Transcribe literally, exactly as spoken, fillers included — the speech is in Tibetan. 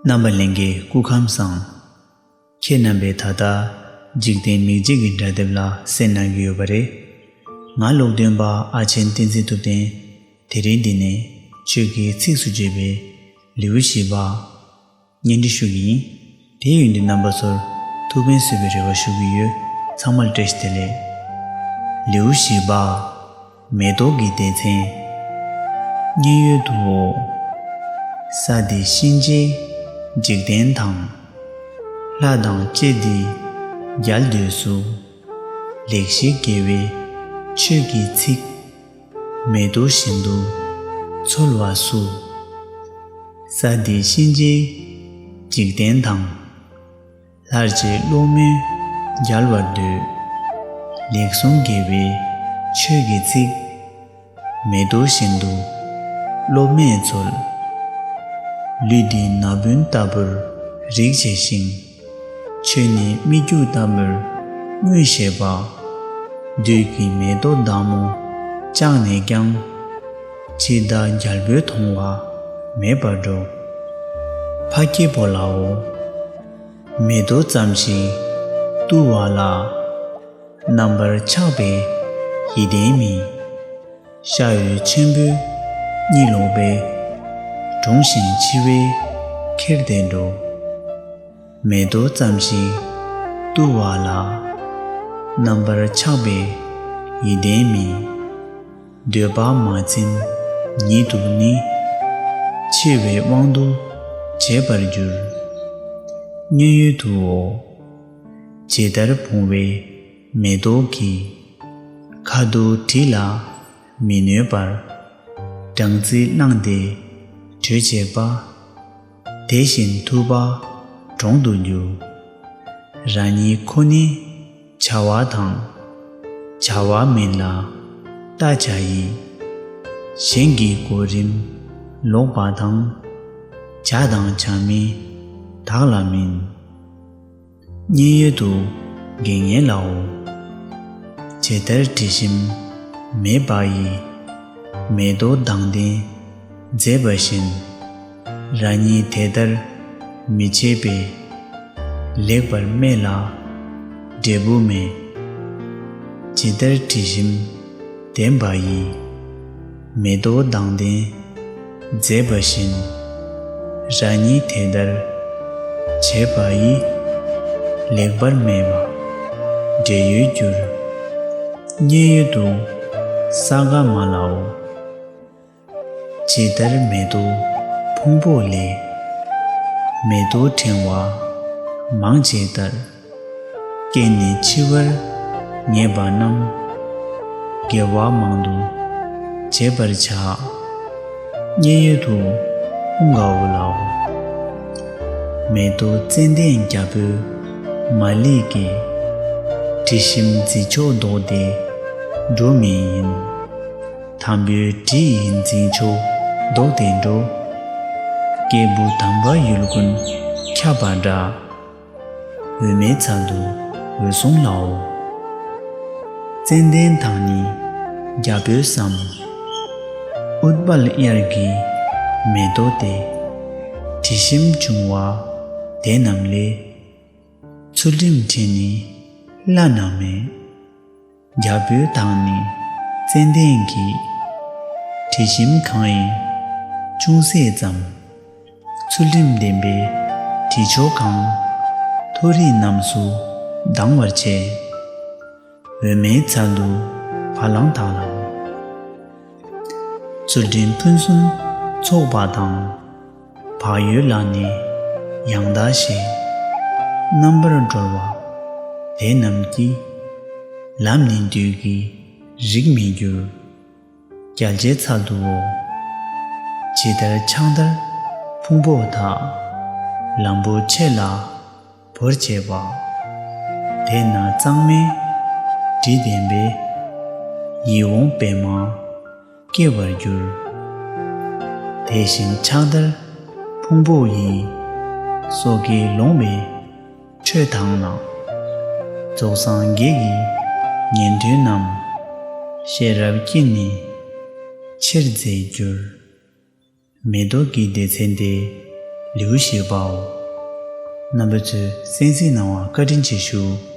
རྣམ་པ་ལྷན་རྒྱས་སྐུ་ཁམས་བཟང་། ཁྱེད་རྣམ་པས་ད་ལྟ་འཇིག་རྟེན་མིག་འབྱེད་ཀྱི་སྒྲ་དེབ་ལ་གསན་གནང་གི་ཡོད་པ་རེད། ང་ཀློག་འདོན་པ་ཨ་ཆེན་བསྟན་འཛིན་ཐུབ་བསྟན། དེ་རིང་འདི་ནས་ཆོས་ཀྱི་ཚིགས་སུ་བཅད་པའི་ལེའུ་བཞི་པ་སྙན་སྒྲོན་ཞུ་གི་ཡིན། དེ་ཡོད་དུས་རྣམ་པ་ཚོར་ཐུགས་ཕན་གསོས་པའི་རེ་བ་ཞུ་གི་ཡོད། ཚང་མ་ལ་བཀྲ་ཤིས་བདེ་ལེགས། ལེའུ་བཞི་པ། མེ་ཏོག་གི་སྡེ་ཚན། མཉན་ཡོད་དུའོ། ས་འདི་གཤིན་རྗེའི་འཇིག་རྟེན་དང་། ལྷ་དང་བཅས་འདི་རྒྱལ་སྡོད་སུ། ལེགས་བཤད་དགེ་བའི་ཆོས་ཀྱི་ཚིག། མེ་ཏོག་བཞིན་དུ་འཚོལ་བ་སུ། ས་འདི་གཤིན་རྗེའི་འཇིག་རྟེན་དང་། ལྷར་བཅས་སློབ་མའི་རྒྱལ་བར་འདོད། ལེགས་གསུངས་དགེ་བའི་ཆོས་ཀྱི་ཚིག། མེ་ཏོག་བཞིན་དུ་སློབ་མས་འཚོལ། ལུས་འདི་ན་བུན་ལྟ་བུར་རིག་བྱེད་ཅིང་། ཆོས་ནི་སྨིག་རྒྱུ་ལྟ་བུར་མངོན་ཤེས་པ། བདུད་ཀྱི་མེ་ཏོག་མདའ་མོ་བཅག་ནས་ཀྱང་། འཆི་བདག་རྒྱལ་པོས་མཐོང་བ་མེད་པར་འགྲོ། འཕགས་སྐྱེས་པོ་ལའོ། མེ་ཏོག་ཙམ་ཞིག་བཏུ་བ་ལ། རྣམ་པར་ཆགས་པའི་ཡིད་ལྡན་མིན། ཤ་འོད་ཆེན་པོས་གཉིད་ལོག་པས། གྲོངས་ཤིང་འཆི་བས་ཁྱེར་ཏེ་འགྲོ། མེ་ཏོག་ཙམ་ཞིག་བཏུ་བ་ལ། རྣམ་པར་ཆགས་པའི་ཡིད་ལྡན་མིན། འདོད་པ་མ་ཚིམ་ཉིད་དུ་ནི། འཆི་བའི་དབང་དུ་བྱས་པར་འགྱུར། མཉན་ཡོད་དུའོ། ཇི་ལྟར་བུང་བའི་མེ་ཏོག་གི། ཁ་དོག་དྲི་ལ་མི་གནོད་པར། སྦྲང་རྩི་བླངས་ཏེ་དྲོད་བྱེད་པ། དེ་བཞིན་ཐུབ་པ་གྲོང་དུ་འགྱུར། རང་ཉིད་ཁོ་ནའི་བྱ་བ་དང་། བྱ་བ་མིན་ལ་ལྟ་བྱ་ཡི། གཞན་གྱི་གོ་རིམ་ལོག་པ་དང་། བྱ་དང་བྱ་མིན་བདག་ལ་མིན། མཉན་ཡོད་དུ་དགེ་བསྙེན་ལའོ། ཇི་ལྟར་དྲི་ཞིམ་མེད་པ་ཡི། མེ་ཏོག་མདངས་ལྡན་མཛེས་པ་བཞིན། རང་ཉིད་དེ་ལྟར་མི་བྱེད་པས། ལེགས་པར་སྨྲས་ལ་འབྲས་བུ་མེད། ཇི་ལྟར་དྲི་ཞིམ་ལྡན་པ་ཡི། མེ་ཏོག་མདངས་ལྡན་མཛེས་པ་བཞིན། རང་ཉིད་དེ་ལྟར་བྱས་པ་ཡིས། ལེགས་པར་སྨྲས་པ་འབྲས་ཡོད་འགྱུར། མཉན་ཡོད་དུ་ས་ག་མ་ལའོ། ཇི་ལྟར་མེ་ཏོག་ཕུང་པོ་ལས། མེ་ཏོག་ཕྲེང་བ་མང་བྱས་ལྟར། སྐྱེས་ནས་འཆི་བར་ངེས་པ་རྣམས། དགེ་བ་མང་དུ་བྱེད་པར་བྱ། མཉན་ཡོད་དུ་ཀུན་དགའ་བོ་ལའོ། མེ་ཏོག་ཙན་དན་རྒྱལ་པོའི་མ་ལུས་ཀྱི། དྲི་ཞིམ་རྫི་མཆོག་ལྡོག་སྟེ་འགྲོ་མི་ཡིན། དམ་པའི་དྲི་ཡི་རྫི་མཆོག་ལྡོག་སྟེ་འགྲོ། སྐྱེས་བུ་དམ་པ་ཡུལ་ཀུན་ཁྱབ་པ་འདྲ། འོད་མའི་ཚལ་དུ་འོད་སྲུང་ལའོ། ཙན་དན་དང་ནི་རྒྱལ་པོས་བསམ། ཨུཏྤལ་དབྱར་གྱི་མེ་ཏོག་སྟེ། དྲི་ཞིམ་འབྱུང་བ་དེ་རྣམས་ལས། ཚུལ་ཁྲིམས་དྲི་ནི་བླ་ན་མེད། རྒྱལ་པོའི་མདངས་ནི་ཙན་དན་གྱི། དྲི་ཞིམ་གང་ཡིན་ཅུང་ཟད་ཙམ། ཚུལ་ཁྲིམས་ལྡན་པའི་དྲི་མཆོག་གང་། མཐོ་རིས་རྣམས་སུ་ལྡང་བར་བྱེད། འོད་མའི་ཚལ་དུ་བ་ལང་དག་ལའོ། ཚུལ་ཁྲིམས་ཕུན་སུམ་ཚོགས་པ་དང་། བག་ཡོད་ལ་ནི་ཡང་དག་བཞེས། རྣམ་པར་གྲོལ་བ་དེ་རྣམས་ཀྱི། ལམ་ནི་བདུད་ཀྱི་རིགས་མི་འགྱུར། རྒྱལ་བྱེད་ཚལ་དུའོ། ཇི་ལྟར་ཕྱག་དར་ཕུང་པོ་དག། ལམ་བུ་ཆེ་ལ་བོར་བྱེད་པ། དེ་ན་གཙང་མའི་དྲི་ལྡན་པས། ཡིད་འོང་པདྨ་སྐྱེ་བར་འགྱུར། དེ་བཞིན་ཕྱག་དར་ཕུང་པོ་ཡི། སོ་སྐྱེས་ལོང་བའི་ཁྲོད་དག་ན། རྫོགས་སངས་རྒྱས་ཀྱི་ཉན་ཐོས་རྣམས། ཤེས་རབ་ཀྱིས་ནི་ཆེར་མཛེས་འགྱུར། མེ་ཏོག་གི་སྡེ་ཚན་དེ་ ལེའུ་བཞི་པའོ། རྣམ་པ་ཚོས་གསན་གཟིགས་གནང་བར་བཀའ་དྲིན་ཆེ་ཞུ།